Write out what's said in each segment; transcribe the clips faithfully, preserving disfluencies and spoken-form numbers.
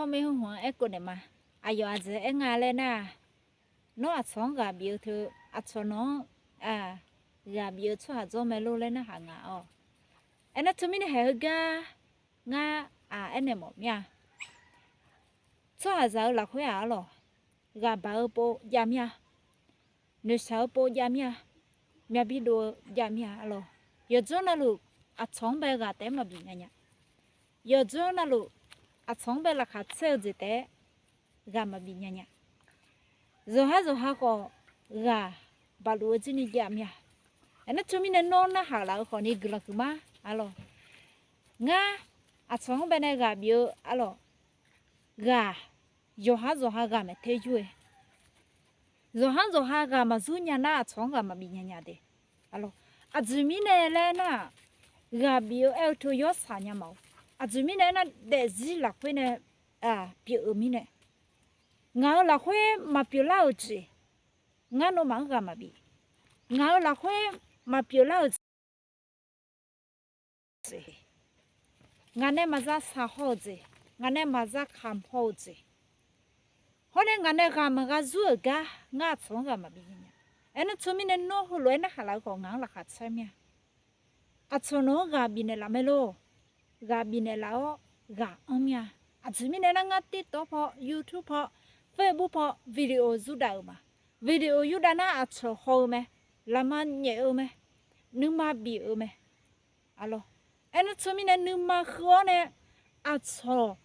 Nawr maeqhu hmq-anr aerkhof naeq ma. Aqyawf aqjeq aer nga laer nar-aq, nawr aqcawq-anr ghaq bif-eu teu, aqcawq nawq-anr ghaq bif-eu tsawrhaq dzawr mae lor laer narhaq ngaq-awq. Aernar teumirnae haeq heugar ngar aq aernaeq mawf mir-a. Tsawrhaqzaq-eu lafkhoer-aq arlawq, ghaq baq-eu pov jav mir-a. Noeqshaq-eu pov jav mir-a. Myavbi dov-eu jav mir-a arlawq. Yawqjawr navluf aqcawq-anr bae ghaq taef-aer maqbif nya nya. Yawqjawr navluf aqcawq-anr bae laqkhaq caer-eu jeq taef-aer ghaq maqbif nya nya. Zawqhar zawqha khawf ghaq baqluf-eu jir ni jav mir-a. Aernar teumirnae nawr narhaq laf-eu khawf ni guiqlanq huiqma arlawq. Ngar aqcawq-anr bae nae ghaq bif-eu arlawq. Ghaq, zawqhar zawqha ghaq maeq ter yur-e. Zawqhar zawqha ghaq maqzur nya nar aqcawq-anr ghaq maqbif nya nya de. Aqjeq mirnae laer nar-aq, ghaq bif-eu aer-eu teu yawr saq nya ma-awr. Aqjeq mirnae aernar daefzir lafkhoer nae pyeuf-eu mirnae, ngaq-euq lafkhoer maqpyeuf lar-euq jeq, ngar nawmaf-anr ghaq maqbif. Ngaq-euq lafkhoer maqpyeuf lar-euq jeq ngaq nae maqza shaq haw-euq jeq, ngaq nae maqza kamq haw-eu jeq, hawr nae ngaq nae ghaq maqgha zur-euq gar ngar aqcawq-anr ghaq maqbif nya nya. Aernar teumirnae nawr heulof-aer narhaq laf-eu khawf ngaq-anr laqkhaq caer mir-a. Aqcawq nawq-anr ghaq bifnaeq laf mae lor. Ghaq bifnaeq laf-awr ghaq anr mir-a. Aqjeq mirnae nar ngar TikTok paw, YouTube paw, Facebook paw video yurdav-euq ma. Video yurdav nar aqcawq haw-eu mae, lafma nyaef-eu mae, nuima bif-eu mae. Aernar teumirnae nuima heu-awr nae aqcawq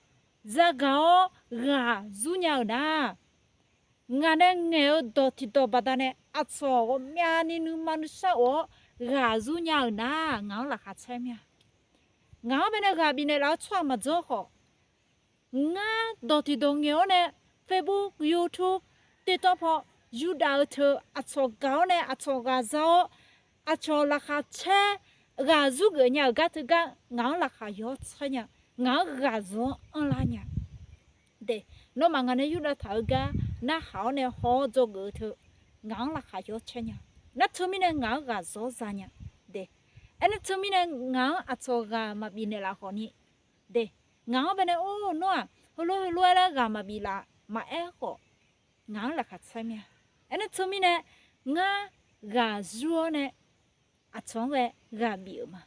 zagaq-awr ghaq zur nya-euq nar, ngaq nae ngaeq-eu dawq tiqdawq baqdanae aqcawq ghawqmyani nuima nuisar of-awr ghaq zur nya-euq nar ngaq-anr laqkhaq caer mir-a. Ngaq-anr bae nae ghaq bifnaeq laf-eu tsawrhaq maqdzawr khawf, ngar dawq tiqdawq ngaeq-awr nae Facebook, YouTube, TikTok paw yurdav-eu teu aqcawq gaq-awr nae aqcawq ghaq za-awr, aqcawq laqkhaq caer ghaq zur geuf nya-euq gar teugar ngaq-anr laqkhaq yaw-awr caer nya. Ngaq-anr ghaq zawq-anr anrlar nya. De, nawmaf ngaq nae yurdav taq-eu gar narhaq-awr nae haw-awr dzawgeuf-eu teu ngaq-anr laqkhaq yaw-awr caer nya. Nar teumirnae ngaq-anr ghaq zawq-awr za nya. De, aernar teumirnae ngaq-anr aqcawq ghaq maqbif naeqlaf khawf ni, de, ngaq-anr bae nae or nawr-aq heulof heulof-aer laer ghaq maqbif laf maqaer khawf, ngaq-anr laqkhaq caer mir-a. Aernar teumirnae ngar ghaq zur-awr nae aqcawq-anr ghae ghaq bif-euq ma.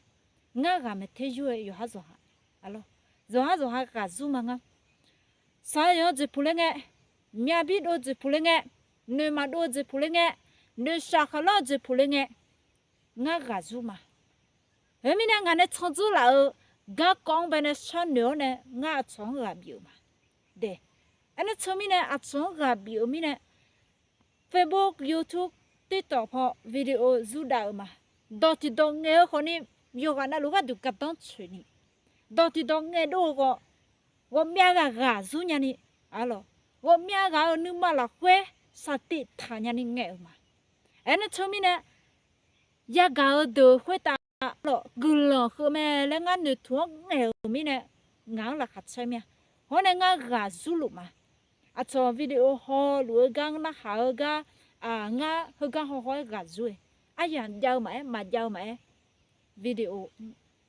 Ngar ghaq maeq ter yur-eu yawqhar zawqha, aqlawr, zawqhar zawqha ghaq zur ma ngar. Shaq-eu yawq-eu jeq puq ler ngae, myavbir dov-eu jeq puq ler ngae, noeqmaq dov-eu jeq puq ler ngae, noeqshaq khaqlar-eu jeq puq ler ngae, ngar ghaq zur ma. Khoermirnae ngaq nae tsanr dzeur laf-eu garkawv-anr bae nae sharnoeq-awr nae ngar aqcawq-anr ghaq bif-euq ma. De, aernar teumirnae aqcawq-anr ghaq bif-euq mirnae Facebook, YouTube, TikTok paw video zurdav-euq ma. Dawq tiqdawq ngaeq-eu khawfni yawqghaq navluf gharduq gardanr tsoeqni, dawq tiqdawq ngaeqdov-eu khawf ghawqmyav ghaq ghaq zur nyani, aqlawr, ghawqmyav ghaq-euq nuima lafkhoer saqtif taq nyani ngaeq-euq ma. Aernar teumirnae yagaq-eu deuq khoertav lawq guiqlanq heu mae laer ngar noeqtmq-anr ngaeq-euq mirnae ngaq-anr laqkhaq caer mir-a. Hawr nae ngar ghaq zurluf ma. Aqcawq video hawluf-eu gar, narhaq-eu gar, ngar heugar hawhaw-aer ghaq zur-e. Aryamq jav-eu maqaer, maqjav-eu maqaer, video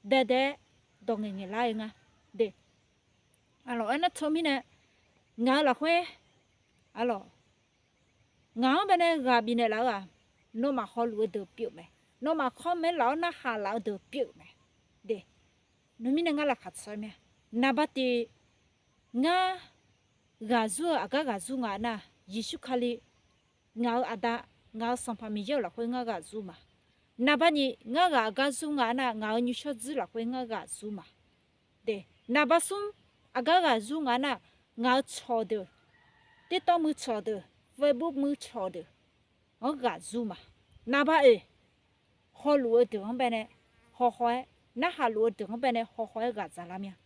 daedae-aer dawq ngaeq ngaeq lar-eu nga. De, aqlawr, aernar teumirnae ngaq-eu lafkhoer, aqlawr, ngaq-anr bae nae ghaq bifnaeq laf-eu-aq, nawmaf hawluf-eu deuq pyeuf mae. Nawmaf kawrmaer laf-awr narhaq laf-eu deuq pyeuf mae. De, nuimirnae ngar laqkhaq caer mir-a. Naqba tiq, ngar ghaq zur-eu aqgar ghaq zur nga nar, Yeqsur Kali, ngaq-euq Aqda, ngaq-euq Sanqpaq Miqyaer-euq lafkhoer ngar ghaq zur ma. Naqba nyiq, ngar ghaq aqgar zur nga nar, ngaq-euq nymrshawr dzir lafkhoer ngar ghaq zur ma. De, naqba smr, aqgar ghaq zur nga nar, ngaq-euq cawqdeuq, TikTok muiq cawqdeuq, Facebook muiq cawqdeuq-anr ghaq zur ma. Naqba oeq, hawluf-eu deuq-anr bae nae hawhaw-aer, narhaq luf-eu deuq-anr bae nae hawhaw-aer ghaq dzaqlar mir-a.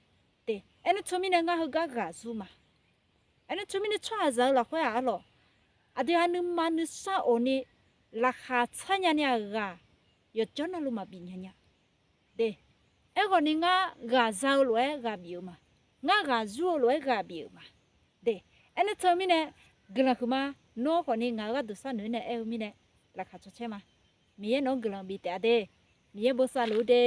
De, aernar teumirnae ngar heugar ghaq zur ma. Aernar teumirnae tsawrhaqzaq-eu lafkhoer-aq, aqlawr, aqdui-aq nuima nuisar of ni laqkhaq tsar nyani-aq ghaq yawqjawr navluf maqbif nya nya. De, aerkhawf ni ngar ghaq za-eu lof-aer ghaq bif-euq ma. Ngar ghaq zur-eu lof-aer ghaq bif-euq ma. De, aernar teumirnae guiqlanq huiqma, nawr khawf ni ngaq-euq gharduq sharnoeq-aer nae aer-eu mirnae laqkhaq caw caer ma. Miqyaer nawq-anr guiqlanq bif taef-a de. Miqyaer bosav luf-ur de.